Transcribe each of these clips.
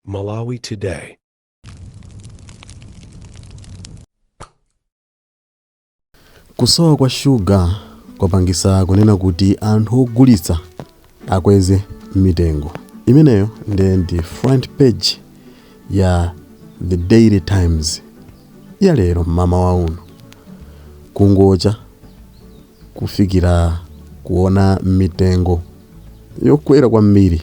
Malawi Today. Kusowa kwa shuga kwapangisa kunena kuti anthu ogulitsa akweze mitengo. Imeneyo ndiye ndi front page ya The Daily Times ya lero mmamawa uno. Kungocha kufikira kuona mitengo yokwera kwambiri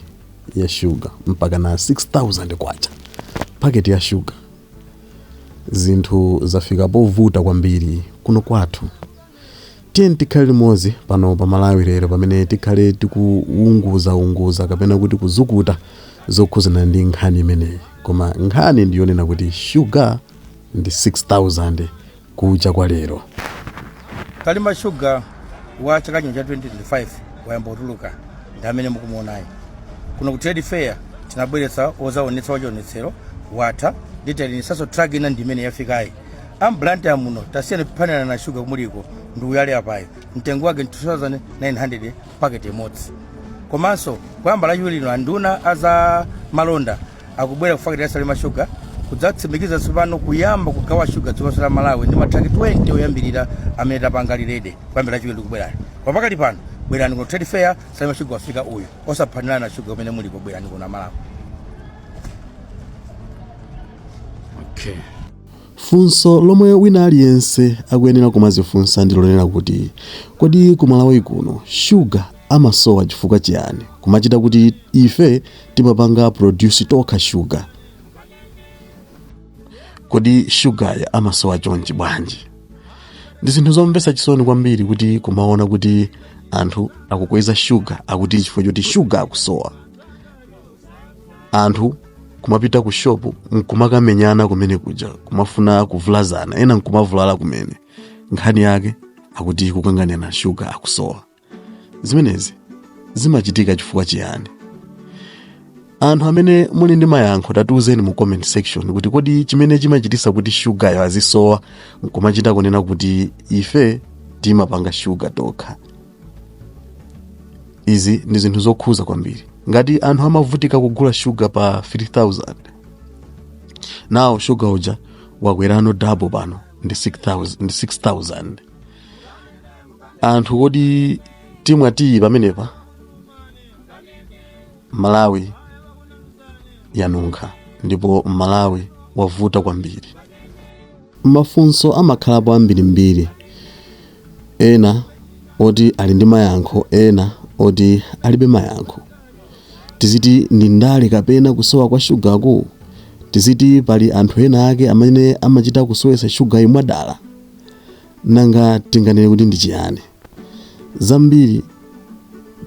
ya shuga mpaka na 6000 kwacha paketi ya shuga. Zinthu zafika povuta kwambiri kuno kwathu. Tiyeni tikhale limodzi pano pa Malawi Lero pamene tikhale tikuunguzaunguza kapena kuti kuzukuta zokhuzana ndi nkhani imeneyi. Koma nkhani ndi yonena kuti shuga ndi 6000 kucha kwa lero. Salima Sugar wa chaka chino cha 2025 wayamba kutuluka, ndi amene mukumuonayi kuno ku trade fair. Tinabweretsa ozaonetsa wachionetsero watha nditalininsanso truck ina ndi imene yafikayi a m'Blantyre muno. Tasiyani kuphanirana na shuga kumuliko ndi uyale apayo. Mtengo wake ndi 2900 paketi imodzi. Komanso kuyamba Lachiwiri lino anduna aza malonda akubwera ku factory ya Salima Sugar kudzatsimikiza tsopano kuyamba kugawa shuga dziko lonse la Malawi ndi matraki 20 oyambirira amene tapanga ready kuyambira Lachiwiri likubwerali. Koma pakali pano bwerani kuno trade fair, Salima Sugar wafika uyu. Osaphanirana shuga kumene muliko, bwerani kuno Malawi. Okay. Funso lomwe wina aliyense akuyenera kumazifunsa ndi lonena kuti kodi ku Malawi kuno shuga amasowa chifukwa chiyani? Kumachita kuti ife timapanga produce tokha shuga. Kodi shugayo amasowa chonchi bwanji? Ndi zinthu zomvetsa chisoni kwambiri kuti kumaona kuti anthu akukweza shuga akuti chifukwa choti shuga akusowa. Anthu kumapita ku shopu nkumakamenyana kumene kuja, kumafuna kuvulazana, ena nkumavulala kumene. Nkhani yake akuti kukanganirana shuga akusowa. Zimenezi zimachitika chifukwa chiyani? Anthu amene muli ndi mayankho, tatiuzeni mu comment section kuti kodi chimene chimachitisa kuti shugayo azisowa nkumachita kunena kuti ife timapanga shuga tokha. Izi ndi zinthu zokhuza kwambiri. Ngati anthu amavutika kugula shuga pa 3000, now shuga uja wakwerano double, pano ndi 6000, ndi 6000. Anthu kodi timwa tiyi pamenepa? Malawi yanunkha ndipo Malawi wavuta kwambiri. Mafunso amakhalapo ambirimbiri, ena oti ali ndi mayankho, ena oti alibe mayankho. Tiziti ndi ndale kapena kusowa kwa shugaku? Tiziti pali anthu ena ake amene amachita kusowetsa shugayi mwadala? Nanga tinganene kuti ndi chiyani? Zambiri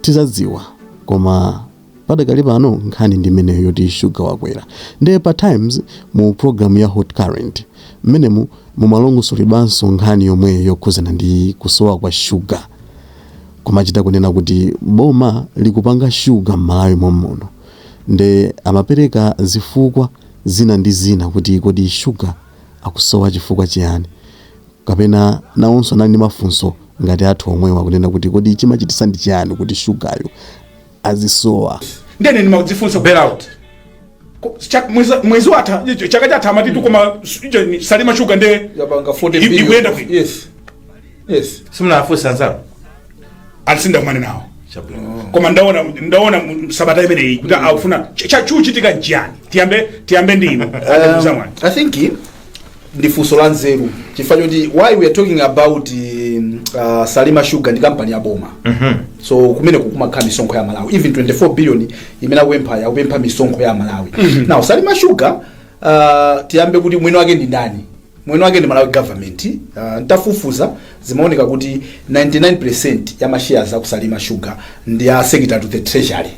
tizadziwa, koma padakali pano nkhani ndi imeneyo yoti shuga wakwera. Ndiye pa Times mu programu ya Hot Current mmenemu mumalongosoledwanso nkhani yomwe yokhuzana ndi kusowa kwa shuga, kumachita kunena kuti boma likupanga shuga m'Malawi mommuno. Nde amapereka zifukwa zina ndi zina kuti kodi shuga akusowa chifukwa chiyani, kapena nawonso anali ndi mafunso ngati athu omwewa kunena kuti kodi chimachitisa ndi chiyani kuti shugayo azisowa. Ndene ndimadzifunsa Bail out. Mwezi watha, chaka chatha amati koma Salima Sugar nde yapanga 40 billion. Ikuyenda bwino. Yes. Simunafunsa anzanu? Alisindakumane nawo. Chabwino. Koma ndaona sabata imeneyi kuti akufuna chuchitika nchiyani. Tiyambe ndi inu. Zamwani. I think ndi funso la nzeru chifukwa choti why we are talking about Salima Sugar ndi kampani ya boma, so kumene kukumakhala misonkho ya Malawi. Even 24 billion imene akupempha, yakupempha misonkho ya Malawi. Now Salima Sugar, tiyambe kuti mwini wake ndi ndani? Mwini wake ndi Malawi government. Ntafufuza zimaoneka kuti 99% ya mashares aku Salima Sugar ndi a Secretary to the Treasury,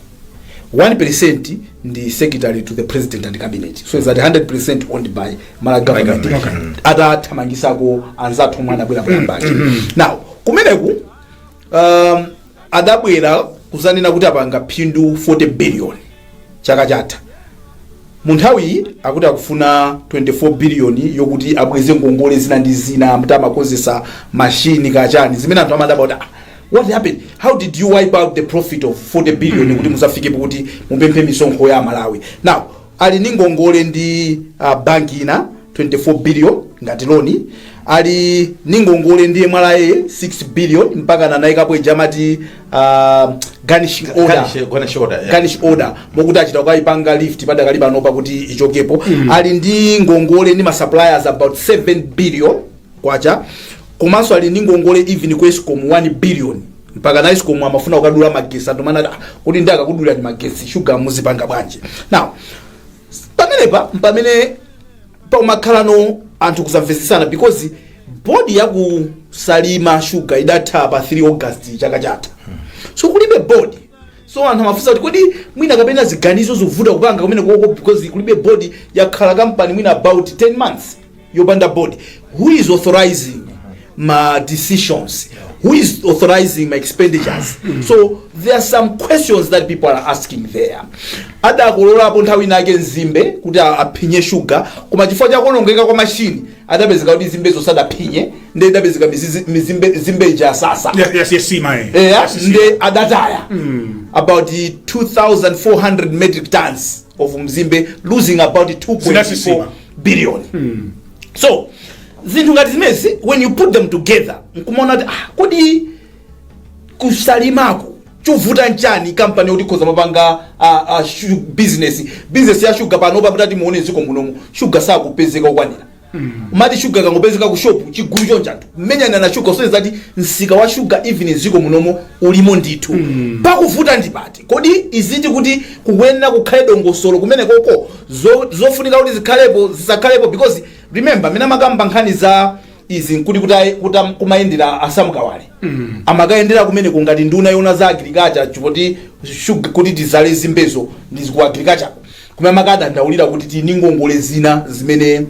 1% ndi Secretary to the President and Cabinet, so is at 100% owned by Malawi government. Government. Atathamangisako anzathu omwe anabwera poyambachi. Now kumeneku adabwera kuzanena kuti apanga phindu 40 billion chaka chatha. Mu nthawi akuti akufuna 24 billion yokuti abweze ngongole zina ndi zina, amati amakonzesa mashini kachani, zimene anthu amadabwa kuti, "Ah, what happened? How did you wipe out the profit of 40 billion kuti muzafikepo kuti mupemphe misonkho ya Malawi?" Now Ali ndi ngongole ndi banki ina 24 billion ngati loan. Ali ndi ngongole ndi MRA 6 billion, mpaka nanayikapo ija amati garnish order. Garnish order, yeah. Garnish order, mokuti achita kukayipanga lift padakali panopa kuti ichokepo. Ali ndi ngongole ndi ma suppliers about 7 billion kwacha, komanso ali ndi ngongole even ku Escom 1 billion, mpaka na Escom amafuna kukadula magesi. Anthu manati, "Ah, kuti ndi akakudula ndi magesi, shuga muzipanga bwanji?" Now pamenepa pamene paumakhalano anthu kusamvetsesana, because board yaku Salima Shuga idatha pa 3 August chaka chatha, so kulibe board. So anthu amafunsa kuti kodi mwina kapena ziganizo zovuta kupanga kumene koko because kulibe board? Yakhala kampani mwina about 10 months yopanda board. Who is authorizing ma decisions? Who is authorizing my expenditures? So there are some questions that people are asking there. Adakololapo nthawi inake nzimbe kuti aphinye shuga, koma chifukwa chakuonongeka kwa mashini adapezeka kuti nzimbezo sadaphinye, ndi idapezeka mizimbe zimbe ija asasa. Yes, sima. Yeah, nde adataya about 2400 metric tons of mzimbe, losing about 2.4 Zinasisima. billion. So zinthu ngati zimezi, when you put them together, nkumaona kuti, ah, kodi kusalimako chovuta nchani? Kampani yoti ikhoza mapanga business ya shuga. Panopa mutati muone ziko munomu, shuga sakupezeka okwanira. Umati shuga kangopezeka ku shop, chigulu choncho anthu mmenyana na shuga, usonyeza kuti msika wa shuga even ziko munomo ulimo ndithu. Pakuvuta ndipati? Kodi iziti kuti kukuyenera kukhale dongosolo kumene koko, zofunika kuti zikhalepo zisakhalepo? Because remember, mene amakamba nkhani za izi nkuti kuti kumayendera asamukawale, amakayendera kumeneko ngati nduna yona za agriculture, chipoti shuga kuti tizale zimbezo ndi ku agriculture, kumene amakadandaulira kuti tini ngongole zina zimene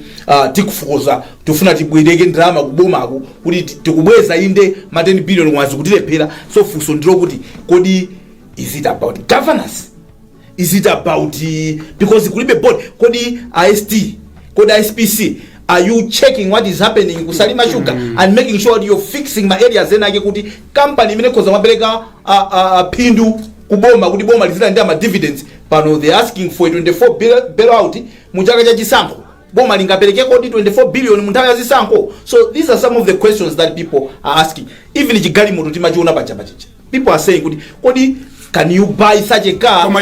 tikufukuza, tifuna tibwereke ndalama kubomako kuti tikubweza inde ma 10 billion mwazi kutilephera. So funso ndilo kuti kodi is it about governance? Is it about because kulibe board? Kodi ist, kodi SPC, are you checking what is happening kusalima sugar and making sure that you're fixing ma areas ena ake kuti company imene khoza mapereka phindu kuboma, kuti boma lizilandira ma dividends? Pano they asking for a 24 bailout mu chaka cha chisankho. Boma lingapereke kodi 24 billion mu nthawi ya zisankho? So these are some of the questions that people are asking. Even chigalimoto timachiona paja pachicha, people are saying kuti kodi can you buy such a car? Koma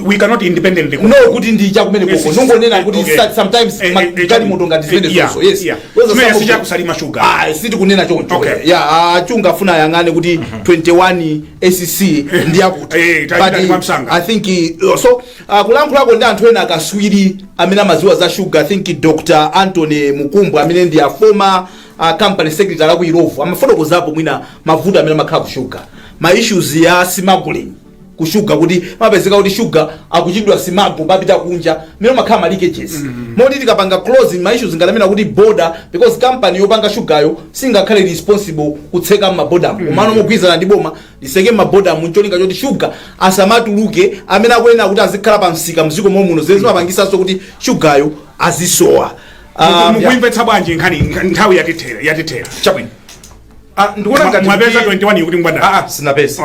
we cannot independently No, kuti ndi chakumene koko. Nongonena kuti sometimes magalimoto ngati zimene zonso, yes. Those are some of chakusalima sugar. Ah, sitikunena choncho. Yeah, achunga afuna ayang'ane kuti 21 ACC ndi akuti. Tachita But mwamsanga. I think so kulankhulako ndi anthu ena akaswiri amene amaziwa za sugar, I think Dr Anthony Mukumbwa, amene ndi a former company secretary aku Illovo, amafotokozapo mwina mavuto amene amakhala ku sugar, ma issues ya smuggling ku sugar, kuti mapezeka kuti sugar akuchitidwa smuggle papita kunja, mmene makhala ma leakages, moti tikapanga closing ma issues ngati amene akuti border, because company yopanga sugaryo singakhale responsible kutseka mmaborder, komano mogwirizana ndi boma liseke mmaborder muncholinga choti sugar asamatuluke amene akuyenera kuti azikhala pa msika mziko momuno, zimene zimapangisanso kuti sugaryo azisowa. Mukuimvetsa bwanji nkhani? Nthawi yatithera, yatithera. Chabwino. Ah, ndikuona ngati Mwapeza 21 kuti ngwanda? Ah, ah, sinapeza.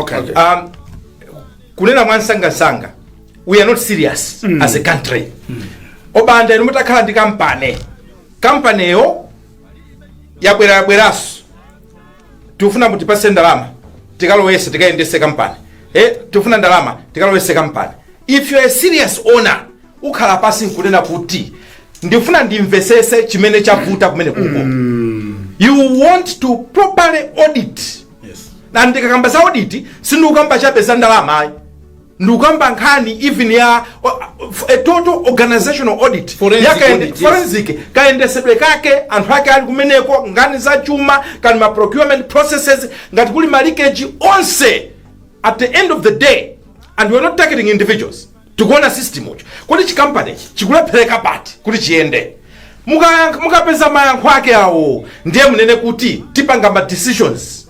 Kunena mwansangasanga, we are not serious as a country. Obanda inu mutakhala ndi kampani, kampaniyo yabwera, yabweranso, tikufuna mutipase ndalama tikalowese, tikayendese kampani, tikufuna ndalama tikalowese kampani. If you are a serious owner, ukhala pasi nkunena kuti ndifuna ndimvesese chimene chavuta kumene kuko. You want to properly audit. Na ndikakamba za audit, sindikukamba chabe za ndalama ayi, ndikukamba nkhani even ya a total organizational audit. Forensic audit, yes. Forensic, kayendesedwe kake, anthu ake ali kumeneko, ngani za chuma kani ma procurement processes, ngati kuli ma leakage onse. At the end of the day, and we're not targeting individuals, tikuona system ucho kuti chikampani ichi chikulephereka pati kuti chiyende. Mukapeza mayankho ake awo, ndiye munene kuti tipanga ma decisions,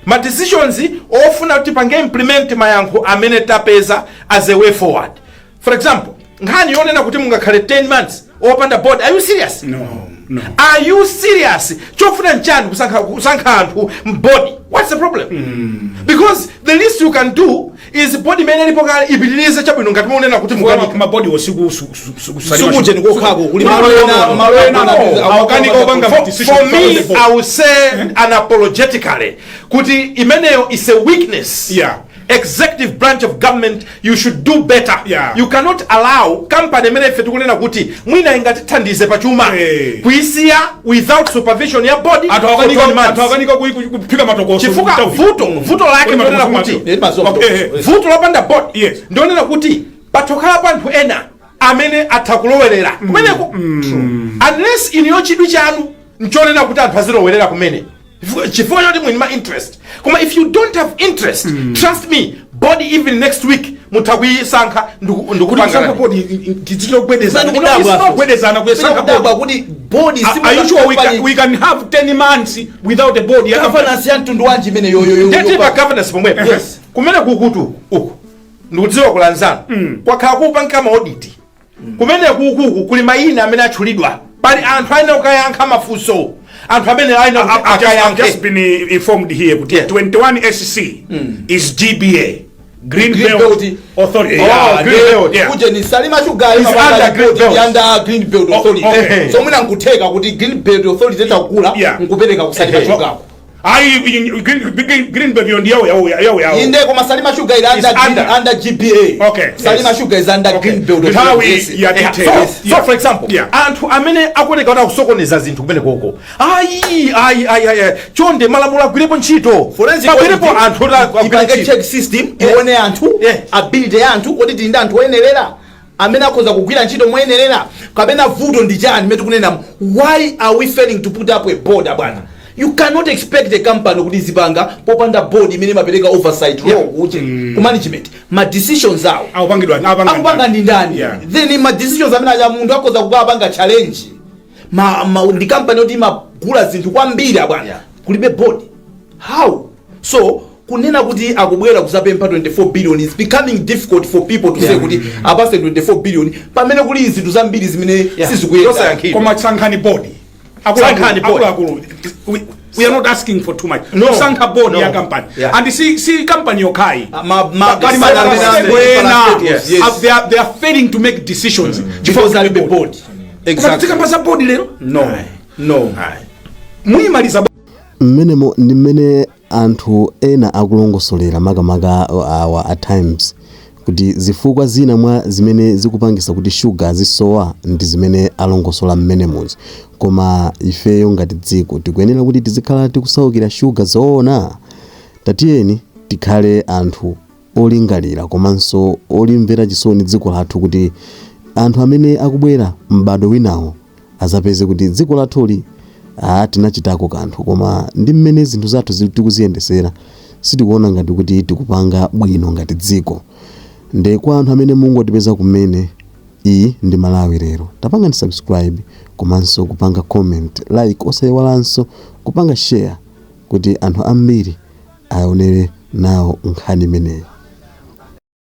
ma decisions ofuna kuti tipange implement mayankho amene tapeza as a way forward. For example, nkhani yonena kuti mungakhale 10 months opanda board, are you serious? No. No. Are you serious? Chofuna nchani kusankha anthu m'board? What's the problem? Because the least you can do is board imene ilipo kale ipitirize chabwino, ngati mukunena kuti mukanika. Mabodi osiku. Sukuje nikokhako kuli No, malo no, ena no, malo ena no, no. Awakanika opanga decision For me, from the board. I will say unapologetically kuti imeneyo is a weakness. Executive branch of government, you should do better. You cannot allow company imene ife tikunena kuti mwina ingatithandize pachuma kuisiya without supervision ya board Anthu for akanika 12 months. Anthu akanika kuphika matokoso. Chifukwa vuto lake Kodi ndionena matokoso kuti Eh, mazuwa matokoso. Vuto lopanda board ndionena kuti pathokhala anthu ena amene atha kulowerera kumeneko, unless iniyo chidwi chanu nchonena kuti anthu azilowerera kumene chifukwa choti mwini ma interest. Koma if you don't have interest, trust me, board even next week mutha kuyisankha Kuti ndikupanga. kusankha board tidzichita kugwedezana. Sani kudabwa. Kugwedezana kusankha kudabwa board. Kuti board Are you sure we can have 10 months without a board ya company? Governance ya mtundu wanji imene yoyo? Ndeti pa governance pomwepo, kumene kukutu uku ndikudziwa kulanzana kwakhala kupangika ma audit kumene kukuku kuli mayina amene atchulidwa, pali anthu ayenera kukayankha mafunso, anthu amene ayenera kuti I've akayankhe. Just been informed here kuti 21 SC is GBA, Green Green Belt Belt. Authority. Oh, Green Belt. Kuje ni Salima Sugar Is under Green Belt. Under Green Belt Authority. So mwina nkutheka kuti Green Belt Authority itakula nkupereka ku Salima Sugar. Ayi, Green Belt yo ndi yawo yawo yawo yawo. Inde, koma Salima Sugar ili under Is Green, under. under GBA. Salima Sugar is under Green Belt Nthawi Authority. Yes. ya details. So for example, anthu amene akuoneka kuti akusokoneza zinthu kumene koko, ayi ayi ayi ayi, chonde malamulo agwirepo ntchito. Forensic Pagwirepo audit anthu oti agwire ipange ntchito. check system, ione anthu, ability ya anthu, kuti tili ndi anthu oyenerera amene akhoza kugwira ntchito moyenerera kapena vuto ndi chani mmene tikunena. Why are we failing to put up a board, bwana? You cannot expect a company kuti izipanga popanda board imene imapereka oversight role kuche ku management, ma decisions awo Akupangidwa akupanga akupanga ndi ndani? Then ma decisions amene aja munthu akhoza kukapanga challenge ma ndi company yoti imagula zinthu kwambiri, abwana. Kulibe board, how? So kunena kuti akubwera kuzapempha 24 billion is becoming difficult for people to say kuti apase 24 billion pamene kuli zinthu zambiri zimene sizikuyenda. Zosayankhidwa. Koma sankhani board. Sankhani board. Akuluakulu, we are not asking for too much. No. Sankha board No. ya company. And si company yokhayi. Pali Wena, yes. They are failing to make decisions Because alibe board. Koma tikamba za board lero? No. Muyimaliza. Mmenemo ndi mmene anthu ena akulongosolera, makamaka awa at Times, kuti zifukwa zina mwa zimene zikupangisa kuti shuga azisowa ndi zimene alongosola mmenemuzi. Koma ifeyo ngati dziko tikuyenera kuti tizikhala tikusaukira shuga zoona? Tatiyeni tikhale anthu olingalira komanso olimvera chisoni dziko lathu, kuti anthu amene akubwera m'bado winawo azapeze kuti dziko lathuli tinachitako kanthu. Koma ndi mmene zinthu zathu tikuziyendesera, sitikuona ngati kuti tikupanga bwino ngati dziko. Nde kwa anthu amene mungotipeza kumene, iyi ndi Malawi Lero. Tapanga ndi subscribe komanso kupanga comment, like, osayiwalanso kupanga share kuti anthu ambiri aonere nawo nkhani imeneyi.